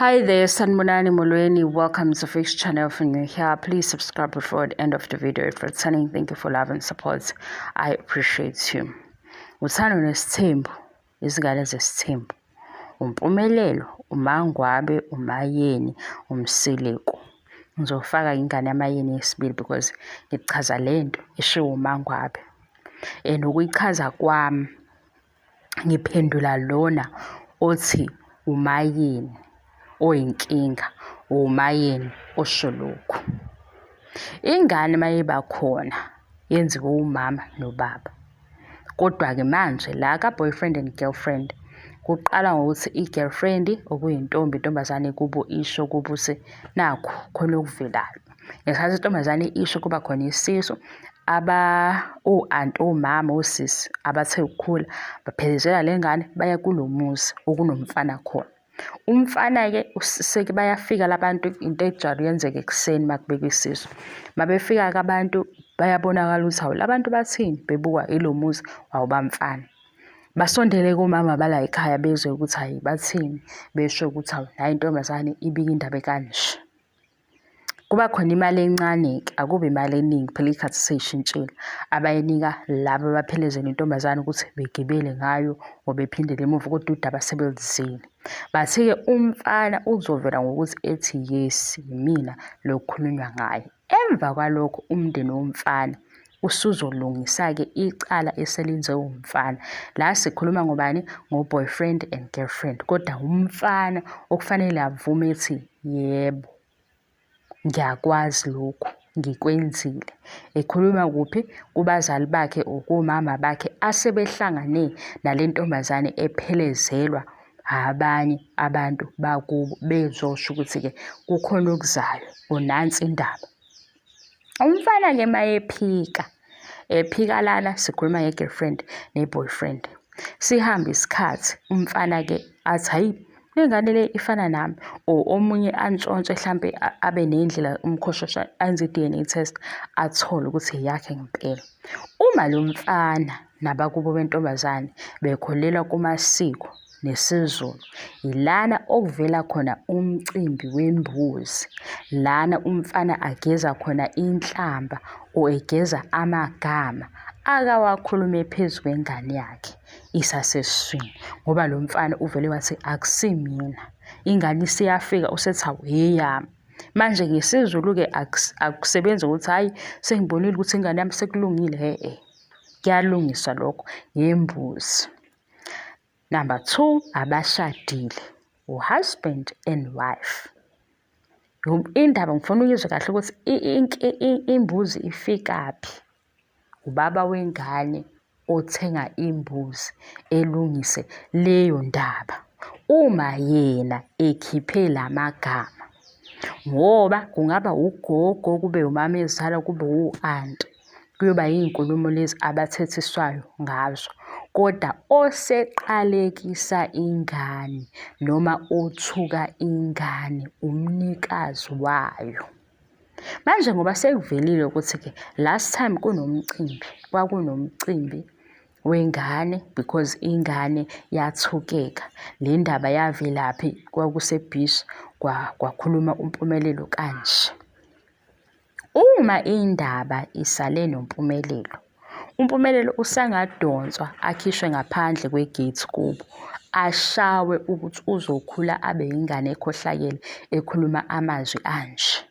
Hi there, Sanibonani Molweni. Welcome to Fix Channel. If you're new here, please subscribe before the end of the video. If returning, thank you for love and support. I appreciate you. Uthando nesithembu, izingane zesithembu. Umpumelelo, uMangwabe, uMayeni, uMseleku. Ngizofaka ingane yaMayeni yesibili because ngichaza lento eshiwo uMangwabe. And ukuyichaza kwami ngiphendula lona othi uMayeni oyinkinga, uMayeni osho lokhu. Ingane uma iba khona yenziwe umama nobaba. Kodwa-ke manje la ka-boyfriend and girlfriend kuqala ngokuthi i-girlfriend okuyintombi intombazane kubo isho kubo ukuthi nakhu khona okuvelayo. Ngesikhathi intombazane isho kuba khona isisu aba o-anti omama osisi abathe ukukhula baphelezela le ngane baya kulo muzi okunomfana khona. Umfana-ke seke bayafika labantu into ejwayele ukuyenzeka ekuseni uma kubekwa isisu. Uma befika-ke abantu bayabonakala ukuthi hawu labantu bathini bebukwa ilo muzi wawubamfana. Basondele komama bala ekhaya bezwe ukuthi hhayi bathini besho ukuthi hawu nayi intombazane ibika indaba ekanje. Kuba khona imali encane-ke, akubi imali eningi phela iy'khathi sey'shintshile, abayinika laba abaphelezela intombazane ukuthi begibele ngayo or bephindele emuva kodwa udaba sebeluzile. Bathi-ke umfana uzovela ngokuthi ethi yes, yimina lo kukhulunywa ngaye. Emva kwalokho umndeni womfana usuzolungisa-ke icala eselenziwe umfana. La sikhuluma ngobani? Ngo-boyfriend and girlfriend. Kodwa umfana okufanele avume ethi yebo, ngiyakwazi lokhu, ngikwenzile. Ekhuluma kuphi? Kubazali bakhe or komama bakhe asebehlangane nale ntombazane ephelezelwa abanye abantu bakubo bezosho ukuthi-ke kukhona okuzayo or nansi indaba. Umfana-ke mayephika, ephika lana sikhuluma nge-girlfriend ne-boyfriend. Sihambe isikhathi umfana-ke athi hhayi le ngane le ifana nami or omunye antshontshe hlampe abe nendlela umkhoshosha enze i-D_N_A test athole ukuthi eyakhe ngempela. Uma lo mfana nabakubo bentombazane bekholelwa kumasiko nesiZulu. Yilana okuvela khona umcimbi wembuzi. Lana umfana ageza khona inhlamba or egeza amagama akawakhulume phezu kwengane yakhe isasesiswini ngoba lo mfana uvele wathi akusimina. Ingane isiyafika usethi hawu eyami. Manje ngesiZulu-ke akusebenzi ukuthi hhayi sengibonile ukuthi ingane yami sekulungile hhe-e. Kuyalungiswa lokho ngembuzi. Number 2, abashadile, u-husband and wife. Indaba ngifuna uyizwe kahle ukuthi imbuzi ifikaphi. Ubaba wengane othenga imbuzi elungise leyo ndaba. Uma yena ekhiphe la magama ngoba kungaba ugogo, kube umamezala, kube u-anti. Kuyoba iy'nkulumo lezi abathethiswayo ngazo. Kodwa oseqalekisa ingane noma othuka ingane umnikazi wayo. Manje ngoba sekuvelile ukuthi-ke last time kunomcimbi, kwakunomcimbi wengane because ingane yathukeka. Le ndaba yavelaphi kwakuse-beach kwakhuluma uMpumelelo kanje. Uma indaba isale noMpumelelo, uMpumelelo usangadonswa akhishwe ngaphandle kwe-gate kubo, ashawe ukuthi uzokhula abe yingane ekhohlakele ekhuluma amazwi anje.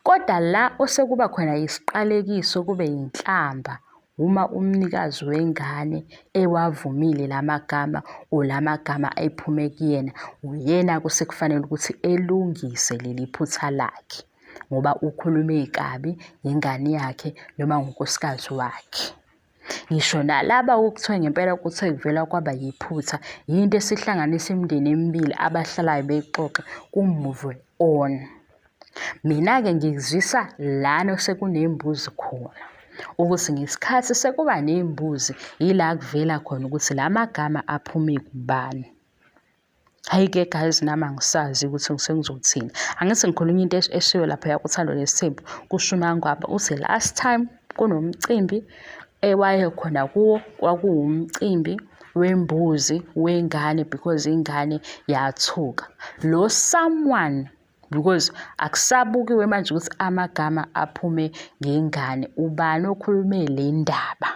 Kodwa la osekuba khona isiqalekiso kube yinhlamba uma umnikazi wengane ewavumile la magama or la magama ephume kuyena, uyena osekufanele ukuthi elungise leli phutha lakhe. Ngoba ukhulume kabi ngengane yakhe noma ngonkosikazi wakhe. Ngisho nalaba okuthiwa ngempela kuthe kuvela kwaba yiphutha, yinto esihlanganisa imindeni emibili abahlalayo beyixoxe ku-move on. Mina-ke ngikuzwisa lana osekunembuzi khona ukuthi ngesikhathi sekuba nembuzi yila kuvela khona ukuthi la magama aphume kubani. Hhayi-ke guys nami angisazi ukuthi sengizothini. Angithi ngikhuluma into eshiwo laphaya kuThando Nesithembu kusho uMangwabe uthi last time kunomcimbi ewayekhona kuwo kwakuwumcimbi wembuzi wengane because ingane yathuka. Lo someone because akusabukiwe manje ukuthi amagama aphume ngengane ubani okhulume le ndaba.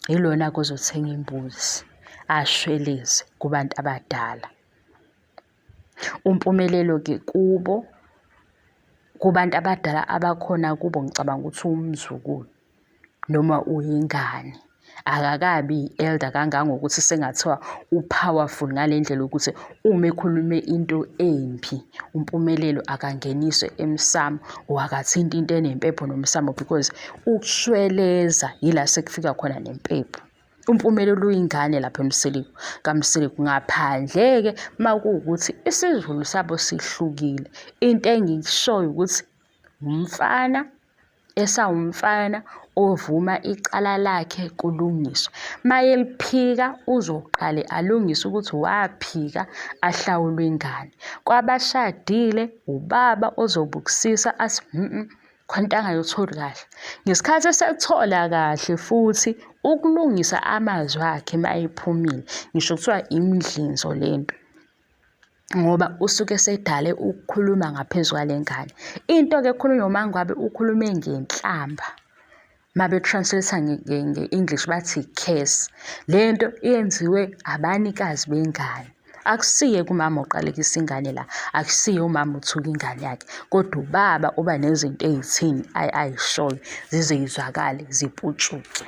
Ilona kozothenga imbuzi ashweleze kubantu abadala. UMpumelelo-ke kubo kubantu abadala abakhona kubo ngicabanga ukuthi uwumzukulu noma uyingane. Akakabi i-elder kangangokuthi sengathiwa u-powerful ngale ndlela yokuthi uma ekhulume into embi uMpumelelo akangeniswe emsamo or akathinti into enempepho nomsamo because ukushweleza yila sekufika khona nempepho. UMpumelelo uyingane lapha eMseleku kaMseleku ngaphandle-ke uma kuwukuthi isiZulu sabo sihlukile. Into engikushoyo ukuthi umfana esawumfana ovuma icala lakhe kulungiswe. Mayeliphika uzoqale alungise ukuthi waphika ahlawulwe ingane. Kwabashadile ubaba ozobukisisa athi khona into angayotholi kahle. Ngesikhathi esethola kahle futhi ukulungisa amazwi akhe uma ephumile, ngisho kuthiwa imidlinzo lento ngoba usuke esedale ukukhuluma ngaphezu kwale ngane. Into-ke ekhulunywa uMaNgwabe ukhulume ngenhlamba. Uma be-translate nge-English bathi curse. Le nto yenziwe abanikazi bengane. Akusiye kumama oqalekisa ingane la, akusiye umama othuka ingane yakhe, kodwa ubaba uba nezinto ey'thini ay'shoyo zize y'zwakale ziputshuke.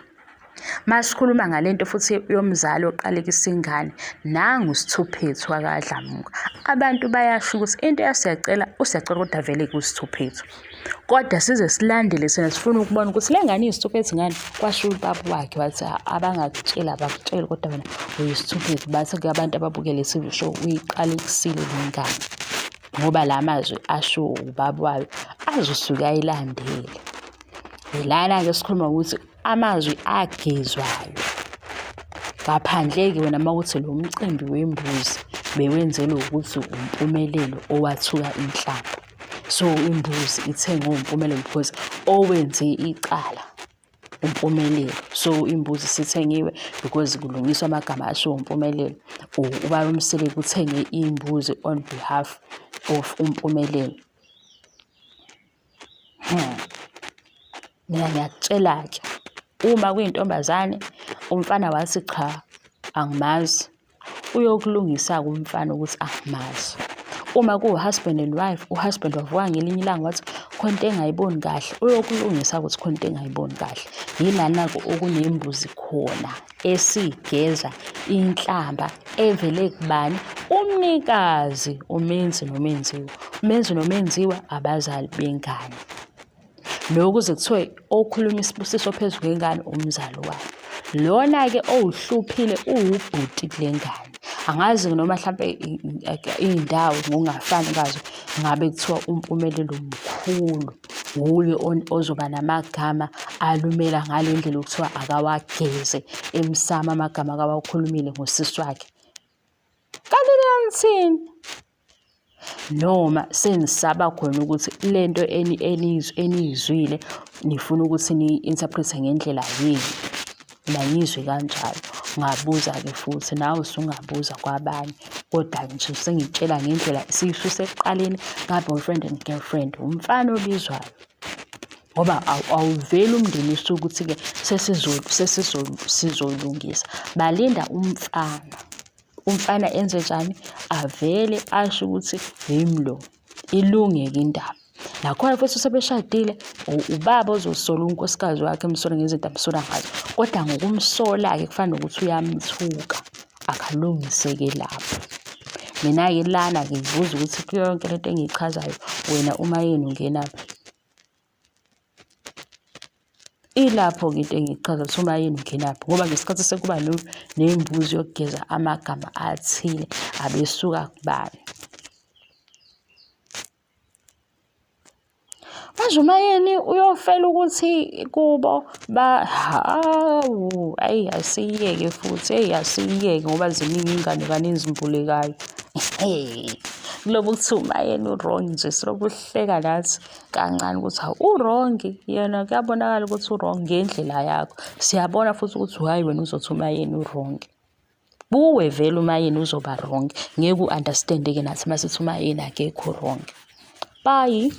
Masikhuluma ngale nto futhi yomzali oqalekisa ingane, nangu uSithuphethu wakaDlamuka. Abantu bayasho ukuthi into yaSiyacela, uSiyacela kodwa vele kuSithuphethu. Kodwa size silandele sina sifuna ukubona ukuthi le ngane iyisithuphethu ngani. Kwasho ubaba wakhe wathi abangakutsheli abakutsheli kodwa wena uyisithuphethu. Bathi-ke abantu ababukele i-T_V show uyiqalekisile le ngane ngoba la mazwi ashiwo ubaba wayo azosuke ayilandele. Yilana-ke sikhuluma ngokuthi amazwi agezwayo. Ngaphandle-ke wena uma kuthi lo mcimbi wembuzi bewenzelwe ukuthi uMpumelelo owathuka inhlamba. So imbuzi ithengwe uMpumelelo because owenze icala uMpumelelo. So imbuzi isithengiwe because kulungiswa amagama ashiwo uMpumelelo. Or ubaba uMseleku uthenge imbuzi on behalf of uMpumelelo. Mina ngiyakutshela-ke, uma kuyintombazane umfana wathi cha angimazi, uyokulungisa-ke umfana ukuthi angimazi. Uma kuwu-husband and wife, u-husband wavuka ngelinye ilanga wathi khona into engayiboni kahle, uyokulungisa ukuthi khona into engayiboni kahle. Yilana-ke okunembuzi khona esigeza inhlamba evele kubani? Umnikazi, umenzi nomenziwa. Umenzi nomenziwa abazali bengane. Nokuze kuthiwe okhuluma isibusiso phezu kwengane umzali wayo. Lona-ke owuhluphile uwubhuti kule ngane. Angazi noma hlampe iy'ndawo ngokungafani kwazo ngabe kuthiwa uMpumelelo mkhulu. Wuye ozoba namagama alumela ngale ndlela okuthiwa akawageze emsamo amagama akawakhulumile ngosisi wakhe. Kanti nina nithini? Noma senisaba khona ukuthi le nto eniyizwile nifuna ukuthi niyi-interpret-e ngendlela yenu. Nangizwe kanjalo ngabuza-ke futhi nawe usungabuza kwabanye kodwa nje sengikutshela ngendlela esiyisuse ekuqaleni ka-boyfriend and girlfriend umfana obizwayo ngoba awuveli umndeni usuke ukuthi-ke sizolungisa balinda umfana umfana enze njani avele asho ukuthi yimi lo ilunge-ke indaba. Nakhona futhi sebeshadile ubaba ozosola unkosikazi wakhe emsola ngezinto amsola ngazo. Kodwa ngokumsola-ke kufana nokuthi uyamthuka, akalungiseke lapho. Mina-ke lana-ke ngibuza ukuthi kuyo yonke lento engiyichazayo wena uma yena ungenaphi? Ilapho-ke into engiyichaza ukuthi uma yini ungenaphi ngoba ngesikhathi sekuba nembuzi yokugeza amagama athile abesuka kubani. Manje uMayeni uyofela ukuthi kubo ba hawu ayi asiyeke futhi eyi asiyeke ngoba ziningi iy'ngane kaningi zimbulekayo. Kulobu kuthiwa uMayeni u-wrong nje silobu sihleka nathi kancane ukuthi hawu u-wrong yena kuyabonakala ukuthi u-wrong ngendlela yakho. Siyabona futhi ukuthi hhayi wena uzothi uMayeni u-wrong. Kuwe vele uMaYeni uzoba wrong. Ngeke u-understand-ke nathi masithi uMaYeni akekho wrong. Bye.